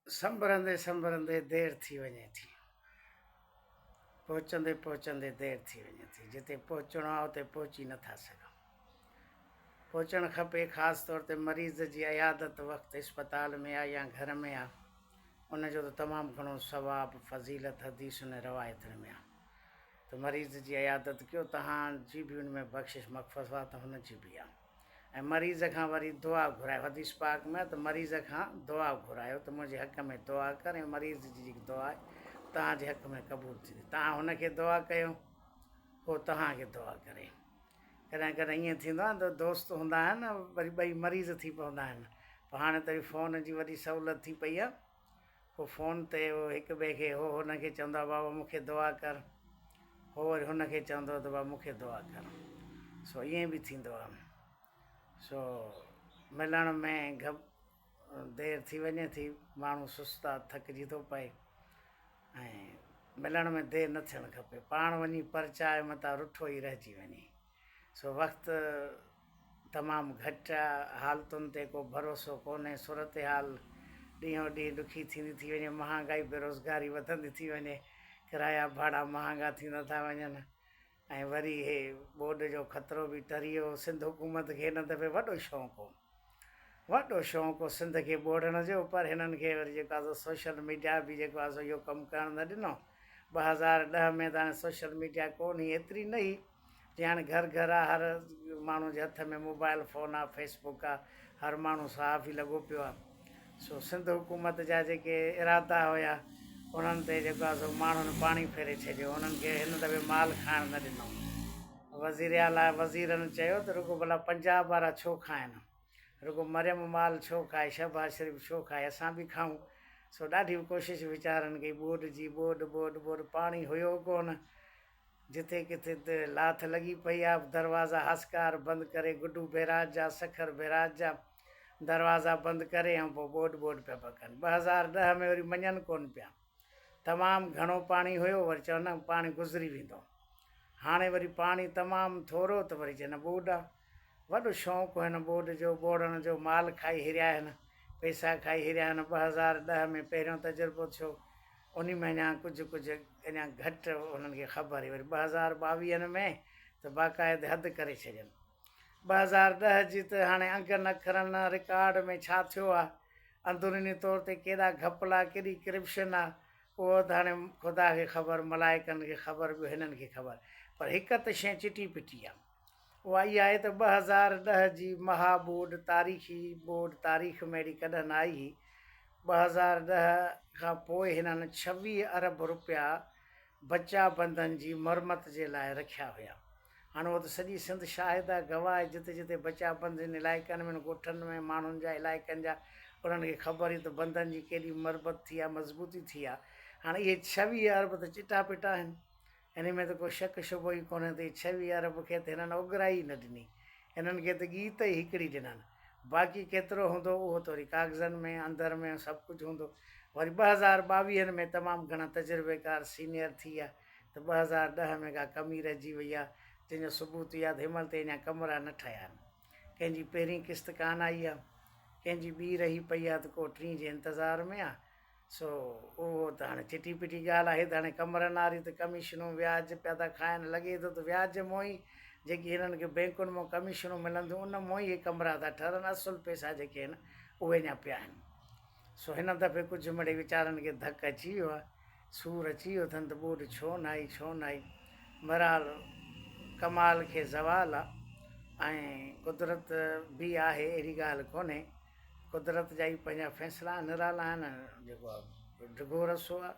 سنڀرندي سنڀرندي دير ٿي وڃي ٿي. پهچندي پهچندي دير ٿي وڃي ٿي. جتي پهچڻو آهي اتي پهچي نه ٿا سگهون. پهچڻ کپي خاص طور تي مريض جي عيادت وقت اسپتال ۾ آهي يا گهر ۾ آهي ان جو ته تمام گهڻو ثواب فضيلت حديثن ۽ روايتن ۾ آهي ته مريض جي عيادت ڪيو تهان جي به ان ۾ بخشش مغفرت آهي ته هن جي به آهي. ۽ مريض کان وري دعا گهرايو. حديث پاڪ ۾ آهي ته مريض کان دعا گهرايو ته منهنجي حق ۾ دعا ڪر ۽ مريض جي جيڪي دعا آهي توهان جي حق ۾ قبول ٿيندي. توهان هن کي دعا ڪيو هو توهان کي دعا ڪري. ڪڏهن ڪڏهن ائين ٿيندو آهي ته دوست هوندا آهن وري ٻئي مريض ٿي پوندا آهن. پوء هاڻي ته وري فون جي وڏي سهولت ٿي پئي آهي. پوء فون تي هو هڪ ٻئي کي هو هن کي چوندو آهي بابا مون کي دعا ڪر هو وري هن کي چوندو ته بابا مون کي دعا ڪر سو ائين به ٿيندو آهي سو ملڻ ۾ گهپ دير ٿي وڃي ٿي ماڻهو سست آهي ٿڪجي ٿو پئي ۽ ملڻ ۾ دير نه ٿيڻ کپي پاڻ وڃي پرچائي متان رٺو ئي رهجي وڃي سو وقت تمام گهٽ آ، حالتن تي ڪو ڀروسو ڪونهي، صورتحال ڏينهون ڏينهن ڏکي ٿيندي ٿي وڃي، مهانگائي بيروزگاري وڌندي ٿي وڃي، ڪرايا ڀاڙا مهانگا ٿيندا ٿا وڃن ۽ وري هي ٻوڏ جو خطرو به ٽري ويو، سنڌ حڪومت کي هن دفعي وڏو شوق هو، وڏو شوق هو سنڌ کي ٻوڙڻ جو پر هنن کي وري جيڪو آ سو سوشل ميڊيا به جيڪو آ سو اهو ڪم ڪرڻ نه ڏنو، 2010 ۾ ته هاڻي سوشل ميڊيا ڪونه هئي ايتري نه هئي. جي هاڻي گهر گهر آ هر ماڻهو جي هٿ ۾ موبائل فون آ فيس بڪ آ هر ماڻهو صحافي لڳو پيو آ سو سنڌ حڪومت جا جيڪي ارادا هيا انهن تي جيڪو آ سو ماڻهن پاڻي ڦيري ڇڏيو انهن کي هن دفعي مال کائڻ نه ڏنو وزير اعليٰ وزيرن چيو ته رڳو ڀلا پنجاب وارا ڇو کائن رڳو مريم مال ڇو کائي شهباز شريف ڇو کائي اسان به کائون سو ڏاڍي ڪوشش ويچارن ڪئي ٻوڏ جي ٻوڏ ٻوڏ ٻوڏ پاڻي هيو ڪونه جتي ڪٿي ته لاٿ لڳي پئي آ، دروازا هاسڪار بند ڪري گڊو بئراج جا، سکر بئراج جا دروازا بند ڪري ۽ پوء ٻوڏ ٻوڏ پيا پڪن. 2010 ۾ وري مڃن ڪونه پيا. تمام گهڻو پاڻي هيو وري چون نه پاڻي گذري ويندو. هاڻي وري پاڻي تمام ٿورو ته وري چون نه ٻوڏ آ. وڏو شوق هين ٻوڏ جو، ٻوڙڻ جو، مال کائي هريا هن، پئسا کائي هريا هن. 2010 ۾ پهريون تجربو ٿيو. انهي ۾ اڃا ڪجهه ڪجهه اڃا گهٽ انهن کي خبر هئي وري 2022 ۾ ته باقاعدي حد ڪري ڇڏين. 2010 جي ته هاڻي انگن اکرن رڪارڊ ۾ ڇا ٿيو آ، اندروني طور تي ڪيڏا گهپلا ڪيڏي ڪرپشن آ اهو ته هاڻي خدا کي خبر ملائڪن کي خبر ٻيو هنن کي خبر پر هڪ ته شيء چٽي پٽي آ اها اها آهي ته 2010 جي مها ٻوڏ تاريخي ٻوڏ تاريخ ۾ اهڙي ڪڏهن نه آئي هئي. 2010 کان پوء هنن 26 ارب رپيا بچا بندن جي مرمت جي لاء رکيا هيا. هاڻ اهو ته سڄي سنڌ شاهد آهي، گواهه آهي، جتي جتي بچا بند هن علائقن ۾ ڳوٺن ۾ ماڻهن جا علائقن جا انهن کي خبر هئي ته بندن جي ڪيڏي مرمت ٿي آهي مضبوطي ٿي آهي. هاڻ اهي 26 ارب ته چٽا پٽا آهن. انهي ۾ ته ڪو شڪ شبهو ئي ڪونهي ته هي 26 ارب کي ته هنن اوڳرائي ئي نه ڏني. هنن کي ته ڳيت ئي هڪڙي ڏنن. باقي ڪيترو هوندو اهو ته وري ڪاغذن ۾ اندر ۾ سڀ ڪجهه هوندو. وري 2022 ۾ تمام گهڻا تجربيڪار سينئر ٿي ويا ته 2010 ۾ ڪا ڪمي رهجي وئي آهي جنهن جو ثبوت اهو آهي ته هن مهل تائين اڃا ڪمرا نه ٺهيا آهن. ڪنهن جي پهرين قسط ڪانه آئي آهي. ڪنهن جي ٻي رهي پئي آهي ته ڪو ٽين جي انتظار ۾ آهي. سو اهو ته هاڻي چٽي پٽي ڳالهه آهي ته هاڻي ڪمرن واري ته ڪميشنون وياج پيا ٿا کائن لڳي ٿو ته وياج مون ئي جيڪي هنن کي بينڪن مون ڪميشنون ملن ٿيون ان مون ئي هي ڪمرا ٿا ٺهرن اصل پئسا جيڪي آهن اهي اڃا پيا آهن سو هن دفعي ڪجهه مڙئي ويچارن کي ڌڪ اچي ويو آهي سور اچي ويو اٿن ته ٻوڏ ڇو نه آئي ڇو نه آئي بهرحال ڪمال کي زوال آ ۽ قدرت به آهي اهڙي ڳالهه ڪونهي قدرت جا ئي پنهنجا فيصلا نرالا آهن جيڪو ڊگهو رسو آهي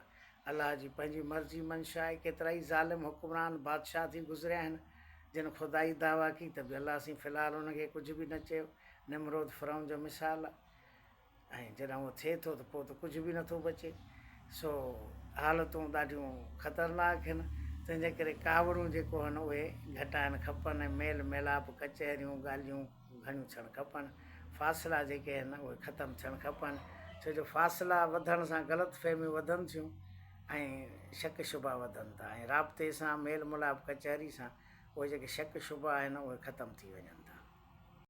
الله جي پنهنجي مرضي منشا آهي ڪيترائي ظالم حڪمران بادشاهه ٿي گذريا آهن جن خدائي دعويٰ ڪئي ته به الله سائين في الحال ان کي ڪجهه به نه چيو نمرود فرعون جو مثال آهي ۽ جڏهن اهو ٿئي ٿو ته پوء ته ڪجهه به نٿو بچي. سو حالتون ڏاڍيون خطرناڪ هن، تنهن جي ڪري ڪاوڙون جيڪو هن اهي گهٽائڻ کپن ۽ ميل ميلاپ، ڪچهريون، ڳالهيون گهڻيون ٿيڻ کپن. فاصلا جيڪي هن اهي ختم ٿيڻ کپن، ڇو جو فاصلا وڌڻ سان غلط فهميون وڌن ٿيون ۽ شڪ شبها وڌن ٿا ۽ رابطي سان، ميل ملاپ، ڪچهري سان اهي جيڪي شڪ شبها آهن اهي ختم ٿي وڃن ٿا.